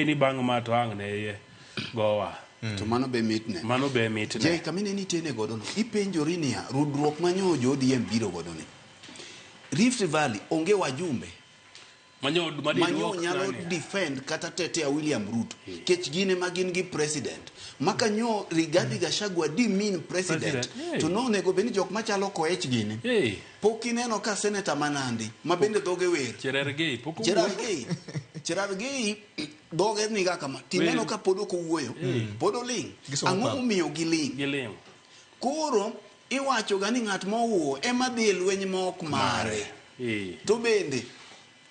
Ni bang' ma to ang' ne iye gowa. To mano be mitne. Mano be mitne. Jay, kama ineni itene godo no, ipenjori niya, rudruok ma nyo jo ODM biro godo ni. Rift Valley onge wajumbe Manyo ma nyo madiduok nyalo nani? defend kata tetea William Ruto. Kech gin ema gin gi president. Maka nyo Rigathi Gachagua di mean president, President, hey. to nonego bed ni jok machalo Koech gini. Hey. Pok ineno ka seneta ma Nandi ma bende dhoge wer. Cherargei pok owuok. Cherargei Cherargei dhoge niga kama tineno ka pod ok owuoyo pod oling'. Gisomo Ang'o pap. momiyo giling'? Giling'. Koro iwacho ga ni ng'at mowuo ema dhi e lweny ma ok mare. Eh. To bende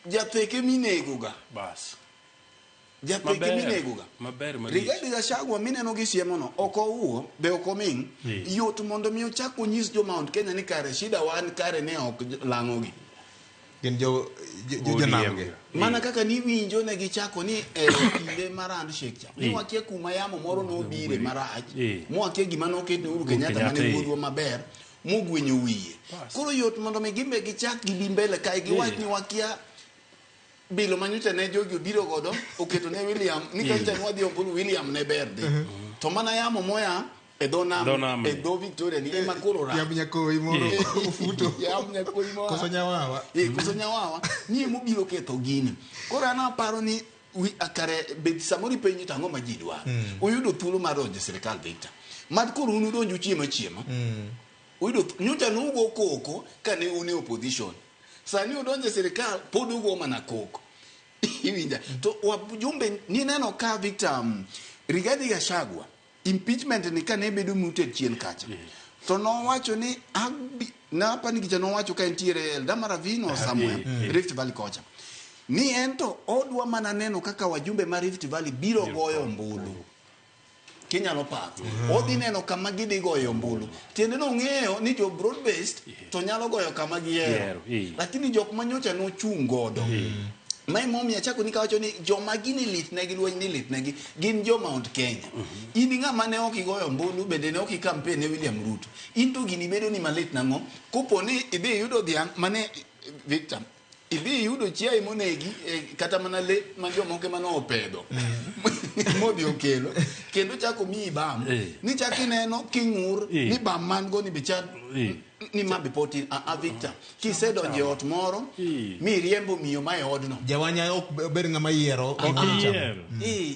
jatheke minego ga. Bas. Jatheke Maber. minego ga. Maber malich. Rigathi Gachagua mineno gi siemo no ok owuo be ok oming'. Eh. Yot mondo mi ochak onyis jo Mount Kenya ni kare shida wan kare ne ok lang'ogi. Gin jo jo jo jonam gi. Mana kaka niwinjo ne gichako ni e kinde mar handshake cha. Ni wakia kuma yamo moro nobire marach. Eh. Mwakia gima noket ne Uhuru Kenyatta Kenyatta, mane eh. wuodwa maber mogwenyo wiye. Bas. Koro yot mondo mi gimbe gichak gibi mbele kae giwach Eh. ni wakia bilo manyocha ne jogi obiro godo oketo ne William ni kacha ne wadhi ombulu William ne ber dhi. To mana yamo moya e dho nam Dho nam e ni. dho Victoria ni ema koro rach. Yamb nyakowi moro ofuto. Yamb nyakowi moa. Koso nyawawa. Eh, koso nyawawa ni emobiro ketho gini. Koro an aparo ni wi, kare bed samoro ipenjo to ang'o ma ji dwaro. Uyudo thuolo mar donjo e sirikal Victor. Mad koro un udonj uchiem achiema. Uyudo nyocha nugo koko kane un e opposition. Sani udonjo e sirikal pod ugo mana koko. Iwinja. To wajumbe nineno ka Victor Rigathi Gachagua impeachment ni kane bedo muted chien kacha. To nowacho ni abi napa ni gicha nowacho ka entiere Eldama Ravine or somewhere Rift Valley kocha. Ni en to odwa mana neno kaka wajumbe mar Rift Valley biro goyo ombulu. Kinyalo paro. Odhi neno kama gidhi goyo ombulu. Tiende ni ong'eyo ni jo broad based to nyalo goyo kama gihero. Gihero, eh. Lakini jok manyocha nochung' godo. Ma emomiyo achako ni kawacho ni joma gini litnegi lweny ni litnegi gin jo Mount Kenya. In ng'ama ne ok igoyo ombulu bende ne ok i campaign ne William Ruto. In to gini bedo ni malit nang'o? Kopo ni idhi iyudo dhiang' mane Victor idhi iyudo chiaye monegi kata mana le ma jomoko ema nopedho modhi okelo kendo chako miyi bam ni chak ineno king'ur ni bam man go ni be chal ni ma be pod tin. Ah, ah, Victor kisedonjo e ot moro miriembo miyo ma e odno Jawanya ok ber ng'ama yiero. Ok iyiero.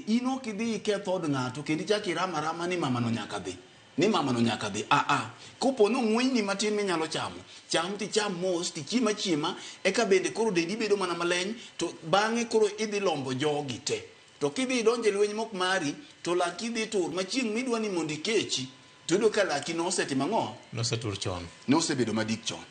In ok idhi iketh od ng'ato kendo ichak irama rama ni mamano nyaka dhi. Ni mamano nyaka dhi. Ah ah. Kopo ni ong'wenyni matin minyalo chamo, cham ticham mos, tichiem achiema, eka bende koro dendi bedo mana maleny, to bang'e koro idhi lombo jogi te. To kidhi idonjo e lweny mok mari, to laki dhi tur, ma chieng' midwa ni mondo ikechi, to iyudo ka laki nosetimo ang'o? Nosetur chon. Nosebedo madik chon.